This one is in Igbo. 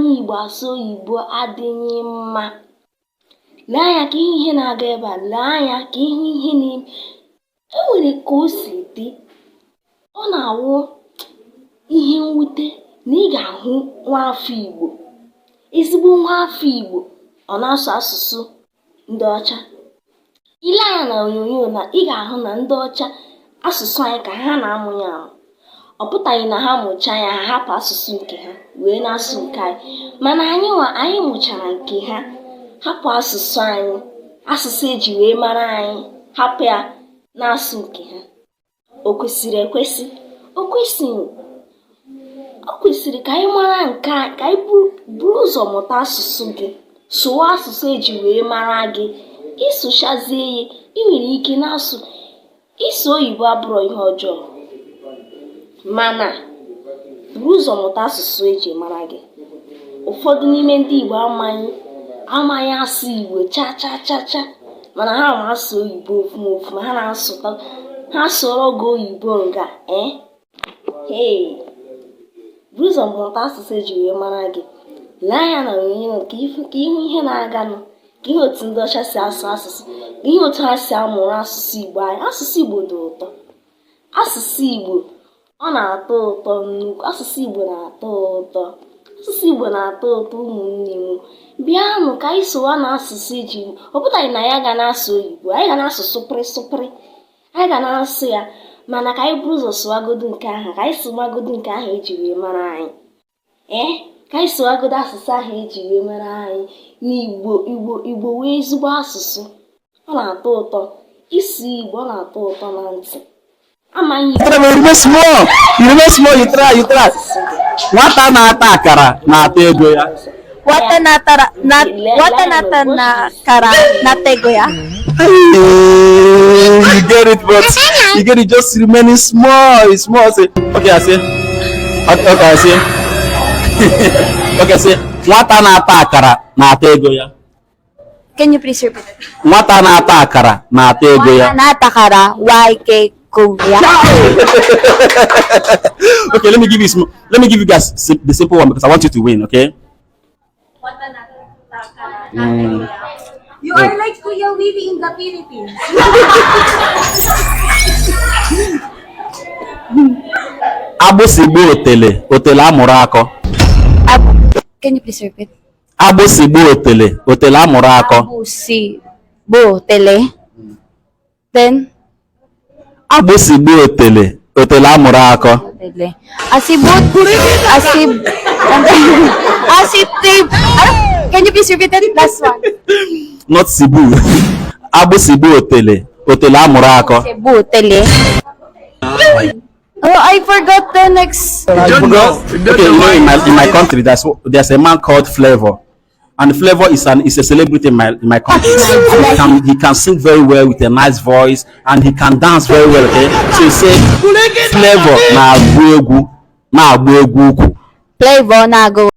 Igbo asụ oyibo adịghị mma. Lee anya ka ịhụ ihe na-aga ebe a. Lee anya ka ịhụ ihe na-eme. E nwere ka o si dị. Ọ na-awụ ihe mwute na ị ga-ahụ nwaafọ Igbo, ezigbo nwaafọ Igbo, ọ na-asụ asụsụ ndị ọcha. I lee anya na onyonyo na ị ga-ahụ na ndị ọcha, asụsụ anyị ka ha na-amụ ya amụ. Ọ pụtaghị na ha mụchaa ya, ha hapụ asụsụ nke ha wee na-asụ nke anyị. Mana anyị nwa, anyị mụchara nke ha, hapụ asụsụ anyị, asụsụ eji wee mara anyị, hapụ ya na-asụ nke ha. O kwesịrị ekwesị? O kwesịghị. O kwesịrị ka anyị mara nke a, ka anyị buru ụzọ mụta asụsụ gị, sụwa asụsụ eji wee mara gị. Ịsụchazie ya, ị nwere ike na-asụ. Ịsụ oyibo abụrọ ihe ọjọọ, mana buru ụzọ mụta asụsụ eji mara gị. Ụfọdụ n'ime ndị Igbo amaghị asụ Igbo cha cha cha cha, mana ha ma asụ oyibo ofuma ofuma. Ha na-asụta, ha sụọrọ gị oyibo nga. Ee, hey, buru ụzọ mụta asụsụ eji wee mara gị. Lee anya na onyonyo ka ịhụ ihe na-aganụ, ka ihe otu ndị ọcha si asụ asụsụ, ka ihe otu ha si amụrụ asụsụ Igbo anyị. Asụsụ Igbo dị ụtọ. Asụsụ Igbo, ọ na-atọ ụtọ nnukwu. Asụsụ Igbo na-atọ ụtọ. Asụsụ Igbo na-atọ ụtọ. Ụmụnne m, bịanụ ka anyị sụwa na asụsụ eji. Ọ pụtaghị na ya ga na-asụ oyibo, anyị ga na-asụ sụpịrị sụpịrị, anyị ga na-asụ ya, mana ka anyị buru ụzọ sụwagodu nke ahụ, ka anyị sụwagodu nke ahụ eji wee mara anyị. Ee, ka anyị sụwagodo asụsụ ahụ eji wee mara anyị n'Igbo. Igbo, Igbo wee ezigbo asụsụ. Ọ na-atọ ụtọ ịsụ Igbo, ọ na-atọ ụtọ na ntị. Amaghị Igbo. Try, you small. You remain small, you try, you try. Nwata na-ata akara na-ata ego ya. Nwata na-atara na nwata na-ata na akara na-ata ego ya. Hey, you get it, but you get it just remaining small, it's small. Say, okay, I say, okay, I say, okay, say, nwata na-ata akara na-ata ego ya. Can you please repeat it? Nwata na-ata akara na-ata ego ya. Nwata na-ata akara YK ya. Okay, let me give you guys the simple one because I want you to win. Okay. You are like Kuya Willie in the Philippines. Agbụsị gbuo otele, otele amụrụ akọ. Can you please repeat? Agbụsị gbuo otele, otele amụrụ akọ. Agbụsị gbuo otele. Then Agbụsị gbuo otele, otele amụrụ akọ. Otele. Asibut asib asitib. Can you please repeat it? Last one. Not Cebu. Agbụsị gbuo otele, otele amụrụ akọ. Cebu otele. Oh, I forgot the next. You forgot? Okay, you know, in my country there's a man called Flavor, and Flavor is a celebrity in my country. He can sing very well with a nice voice, and he can dance very well. Okay, so he say Flavor na-agba egwu, na-agba egwu ukwu. Flavor na-agụ.